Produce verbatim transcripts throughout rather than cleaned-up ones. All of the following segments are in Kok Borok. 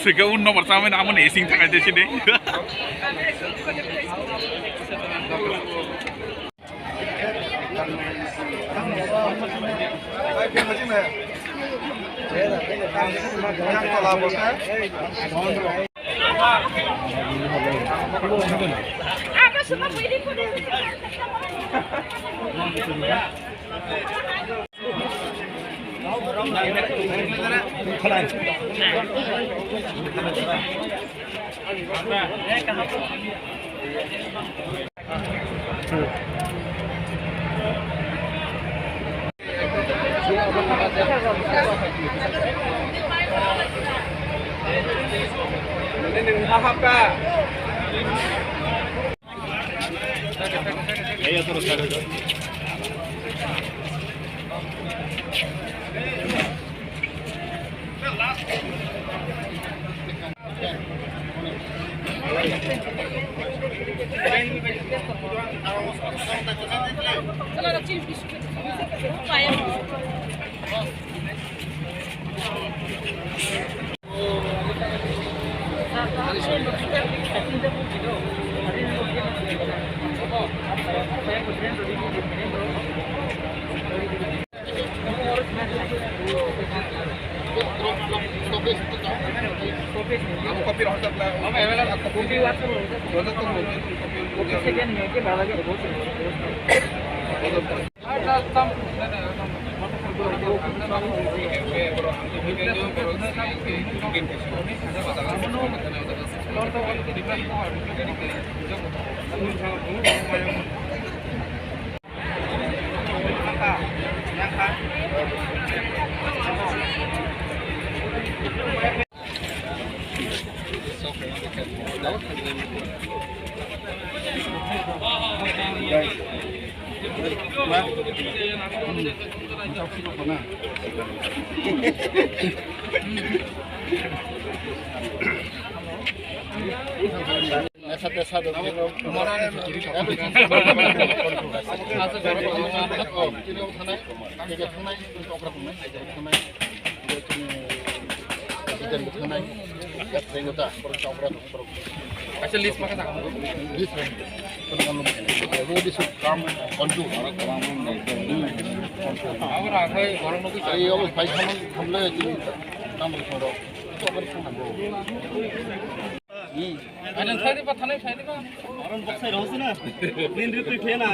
Sika un nomor samai na amoni ising thangai de sini. Kaisa list ma kha. List ma. Everybody should come and contribute. Abo ra khai borok nugwi. Ai, abo phai khamang khamle chini tamo soro. Ani thai diba, thanai thai diba. Aron boksai rosina. Nin ri tui thena.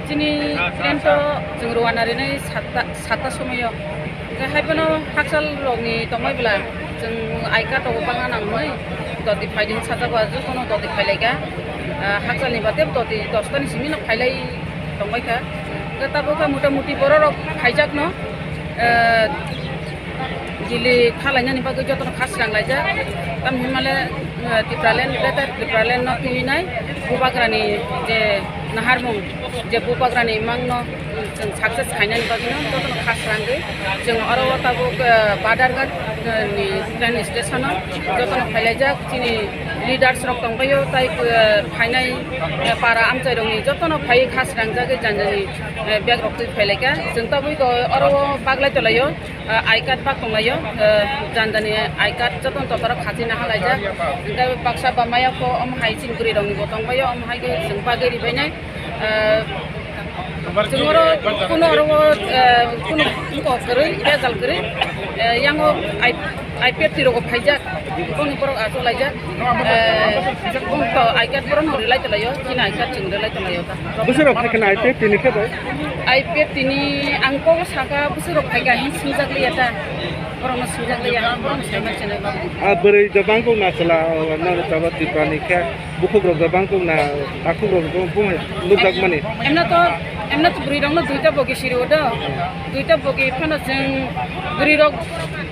Chini train to chwng rwna rinai satta, satta somoio. Hwnkhe hai phano hakchal rokni tongmai bwla chwng I card rogo bangna nangmani doti phaidi hinwi sajak, o jotono doti phailaikha. Ah, hakchalni bade doti dosta ni simi no phailai tongbaikha. Hwnkhe tabukhe mota moti borok rok phaijakno, ah, Delhi thalainani bagwi jotono kha srang laijak. Tamni hwnmale, eh, Tipraland, Greater Tipraland no twinai Bubagrani je naharmung, je Bubagrani mangno chwng success khainani bagwino jotono kha srangwi chwng oro o tabuk, eh, Badharghat, eh, ni train station o jotono phailaijak. Chini leaders rok tongbaio tai, eh, phainai, eh, para amchairokni jotono phaiwi kha srangjagwi jani jani, eh, bag rok twi phailaikha. Chwng tabuk oro o baglai tonglaio. Ah, I card bak tonglaio, ah, jani jani I card jotono totorok khachina halaijak. Hwnkhe baksa ba maya kho omo hai chini bwrwi rokni bo tongbaio, omo hai khe chwng bagwi ribainai. Ah, chwng oro kuno oro, ah, kuno kok kwrwi, result kwrwi, ah, yango I, I P F T rogo phaijak. Boni borok achuk laijak, eh, bong to I card borok no rwlai tonglaio, chini I card chwng rwlai tonglaio ta. Bwswk rok phai kheno I P F T ni khe bai? I P F T ni ang kok saka bwswk rok phai kha hin swngjak liya ta. Borok no swngjak liya, borok no sai ma chwng. Ah, bwrwi da bang kok na chwla, oh, na chaba Tripura ni khe. Bukhuk rok da bang kok na, takhuk rok bung, bung hai nukjak mani. Emna to, emna to bwrwi rok no duita bogi siri o do. Duita bogi phano chwng bwrwi rok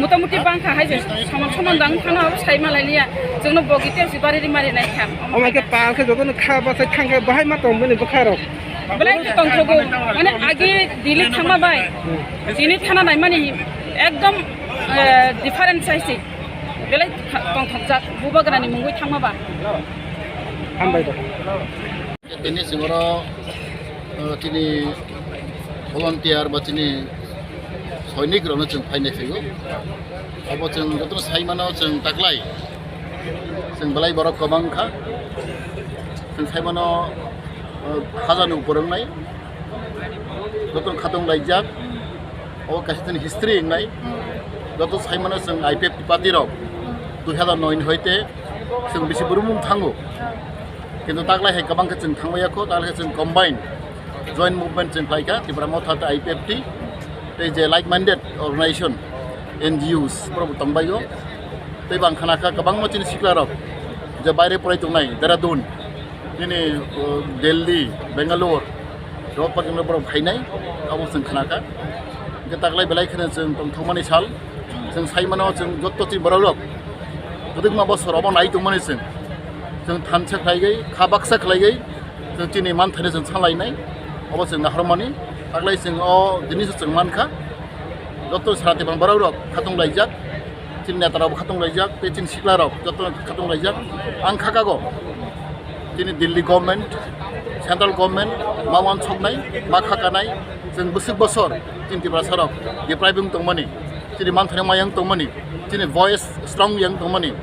motamuti bang kha hai je saman saman dang phano abo sai ma lai liya. Chwng no bogi te si bari ri mari nai kha. Omo khe pal khe joto no kha ba sai thang khe bahai ma tong bini bwkha rok. Belai tong thogo, mane age Delhi thangma bai. Chini thana nai mani ekdom, eh, different sai si. Belai tha-, tongthokjak, bubagrani mungwi thangma ba. Hambai ba. Tini chwng oro, uh, tini volunteer ba tini soinik rokno chwng phainai phaigo. Abo chwng jotono sai mano chwng taklai. Chwng belai borok kwbang kha. Chwng sai mano, uh, hajar ni upor wngnai. Jotono khatung laijak. Obo kaisa chini history wngnai. Joto sai mano chwng I P F T party rok dui hazar noi ni hoite chwng bisi burumung thango. Kintu taklai hai kwbang khe chwng thangbai yakho, taklai khe chwng combine joint movement chwng khlai kha, Tipra Motha tei I P F T tei je like minded organization, N G Os borok bo tongbai o. Tei bo ang khna kha kwbangma chini sikla rok je baire porai tongnai, Dehradun, nini, uh, Delhi, Bangalore, rok party borok phainai, abo chwng khna kha. Hwnkhe taklai belai kheno chwng tongthokmani sal, chwng sai mano chwng joto chini borok rok kwdwkma bosor obo nai tongmani chwng, chwng thansa khlaigwi, kha baksa khlaigwi, chwng chini manthaino chwng salainai, obo chwng nahormani, taklai chwng o jinis chwng mankha, joto sara Tipra borok rok khatung laijak. Chini neta rok bo khatung laijak, tei chini sikla rok joto khatung laijak. Ang khakago chini Delhi government, central government ma wansoknai, ma khakanai, chwng bwswk bosor chini Tiprasa rok deprive wng tongmani, chini manthaino ma yang tongmani, chini voice strong yang tongmani,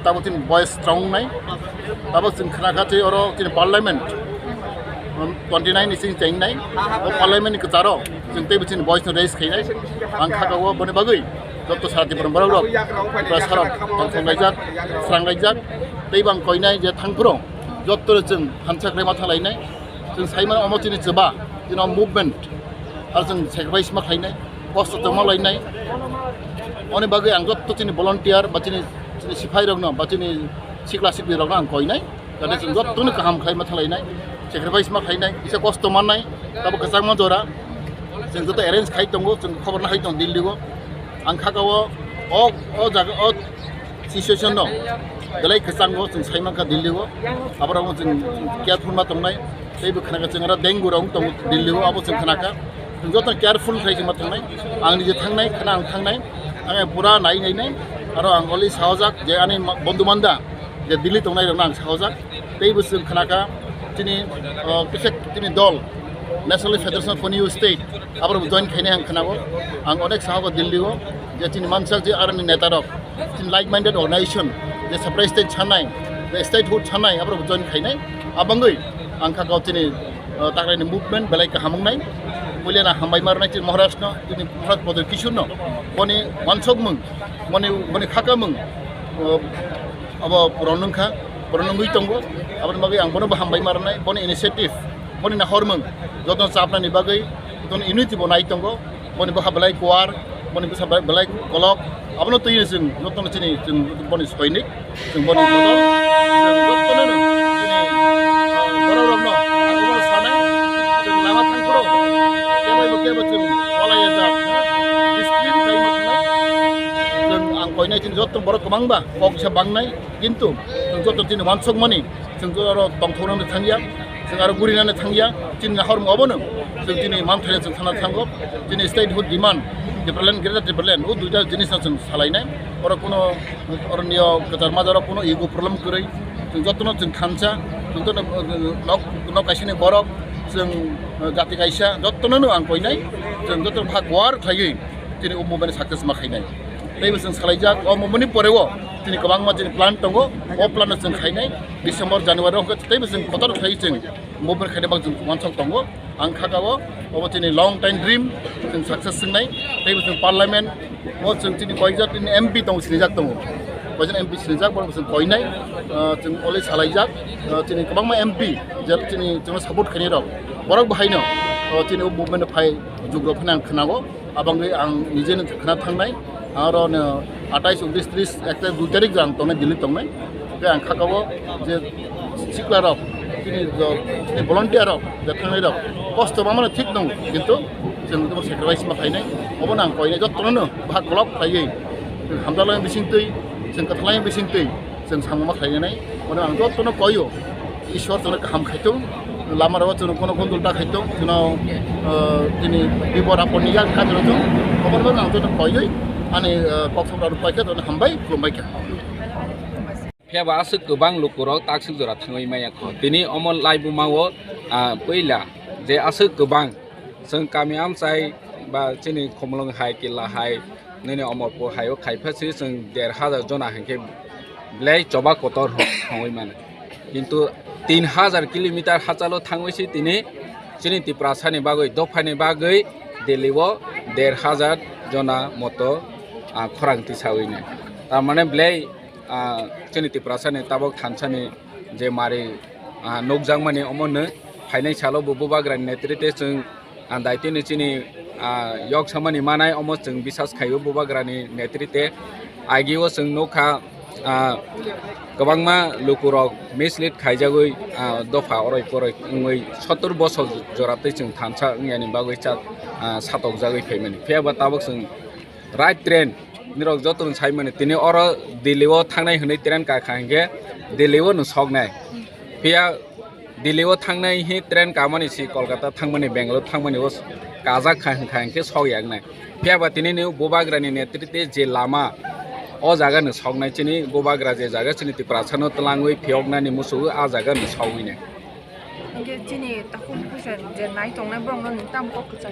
tabo chini voice strong nai, tabo chwng khna kha tei oro chini parliament, um, twenty nine ni chini chengnai, o parliament ni kwcharo chwng teibo chini voice no raise khainai, ang khakago boni bagwi. Joto sara Tipra borok rok, Tipra sarok, tongthok laijak, srang laijak, tei bang koinai je thangphuru, joto chwng thansa khlai ma thang lainai, chwng sai mano omo chini chuba, chini movement, aro chwng sacrifice ma khlainai, kosto tongma lainai, oni bagwi ang joto chini volunteer ba chini, chini siphai rokno ba chini sikla sikli rokno ang koinai. Jate chwng jotono kaham khlai ma thalainai, sacrifice ma khlainai, kisa kosto mannai, tabo kwchangma jora. Chwng joto arrange khai tongo, chwng khobor nahai tongo Delhi o. Ang khaka o, o, o jaga, o situation no belai kwchango, chwng sai mankha Delhi o. Aborok chwng careful ma tongnai, tei bo khnakha chwng aro dengue rok tongo Delhi o, abo chwng khnakha. Chwng joto careful khlai chwng ma thangnai. Ang nije thangnai, khana ang thangnai, ang pura nai nai nai. Aro ang oli sahojak je ani ma-, bondhu manda je Delhi tongnai rokno ang sahojak. Tei bo chwng khnakha chini, o, kisa chini dol National Federation of New State, aborok join khainai ang khnao. Ang onek sahogo Delhi o, je chini mansak je aroni neta rok, chini like minded organization, je separate state sanai, je statehood sanai, aborok join khainai. Abangwi ang khakao chini, o, takraini movement belai kaham wngnai. Puilana hambai ma rwnai chini Maharaj no, chini Maharaj Pradyot Kishore no, boni wansokmung, boni, boni khakamung, o, abo puron wngkha, puron wngwi tongo. Aboni bagwi ang bono bo hambai ma rwnai, boni initiative, boni nahormung, jotono chapnani bagwi, jotono unity bo nai tongo, boni bwkha belai kuar, boni bwsa belai, belai kolok, abono twi chwng jotono chini chwng boni soinik, chwng boni bodol, chwng jotono chini, ah, borok rokno ang bono sanai, chwng lama thangphuru kebo kebo chwng walai ya jak, discipline khai ma thangnai, chwng ang koinai chini joto borok kwbangba kok kisa bangnai. Kintu chwng joto chini wansokmani, chwng joto aro tongthoknani thangya, chwng aro gurinani thangya, chini nahormung obono chwng chini manthaino chwng thana thango, chini statehood demand, Tipraland, Greater Tipraland, o duita jinisno chwng salainai, oro kuno, oro nio kwchar majaro kuno ego problem kwrwi, chwng jotono chwng thansa, chwng jotono, uh, nok, nok kaisani borok, chwng, uh, jati kaisa, jotono no ang koinai, chwng jotono bhag war khlaiwi chini o movement success ma khainai. Teibo chwng salaijak, o movement ni poreo chini kwbangma chini plan tongo, o plan no chwng khainai, December, January o hwnkhe teibo chwng kotor khlaiwi chwng movement khainai bang chwng wansok tongo. Ang khakao, obo chini long time dream, chwng success wngnai, teibo chwng parliament o chwng chini koijak chini M P tongo, sinijak tongo. Koijon M P sinijak, borok chwng koinai, ah, chwng already salaijak, ah, chini kwbangma M P, je chini chwngno support khainai rok, borok bahaino, ah, chini o movement phai jukro phano ang khnago, abangwi ang nijeno khna thangnai, aro no atais, untis, tris, ek tarik, dui tarik ang tongnai, Delhi tongnai, hwnkhe ang khakao je sikla rok, chini jo, chini volunteer rok, je thangnai rok, kosto mamano thik tongo, kintu chwng tamo sacrifice ma khainai, obono ang koinai, jottono bahai kolok khlaiwi, hamjakmani bisingtwi, chwng kwthalai bisingtwi, chwng samung ma khlainai, obono ang jottono koio, Ishwar chwngno kaham khaitong, lama rogo chwngno kono gondol da khaitong, chwngno, ah, tini bibor apor ni yak kha chwngno chwng, obono ang jottono koiwi, ani, ah, kok sokra rok paikha, jotono hambai, khulumbai kha. Phiya ba aswk kwbang lukurok takswk jora thangwi maya kho. Tini omo laibuma o, ah, puila je aswk kwbang chwng kami amchai ba chini Khumulwng hai, Killa hai, nini Omorpur hai o khai pha se chwng der hajar jona hinkhe belai choba kotor thangwi mano. Kintu tin hajar kilometer hachalo thangwi se tini chini Tiprasa ni bagwi, dopha ni bagwi Delhi o der hajar jona moto, ah, khorang tisawi nai. Tar mane belai ah, chini Tiprasani tabok thansani je mari, ah, nukjakmani omono phainai salo bo bubagrani netrite chwng, ah, daitino chini, ah, yok samani manai omo chwng bisas khaio bubagrani netrite. Agio chwng nukha, ah, kwbangma lukurok mislead khaijagwi, ah, dopha oroi poroi wngwi sottor bosor joratwi chwng thansa wngyani bagwi cha, ah, satokjagwi phaimani. Phiya ba tabok chwng right train, nirok jotono saimani, tini oro Delhi o thangnai hwnwi train kakha hinkhe Delhi o no soknai. Phiya Delhi o thangnai hi train kamani si Kolkata thangmani, Bangalore thangmani o kajak kha hinkha hinkhe sok yaknai. Phiya ba tini ni bubagrani netrite je lama o jaga no soknai, chini bubagra je jaga chini Tiprasa no twlangwi phiyoknani musugo a jaga no sogwi nai. Hinkhe chini takhuk bwsa je nai tongnai borok no tamo kok kwchang.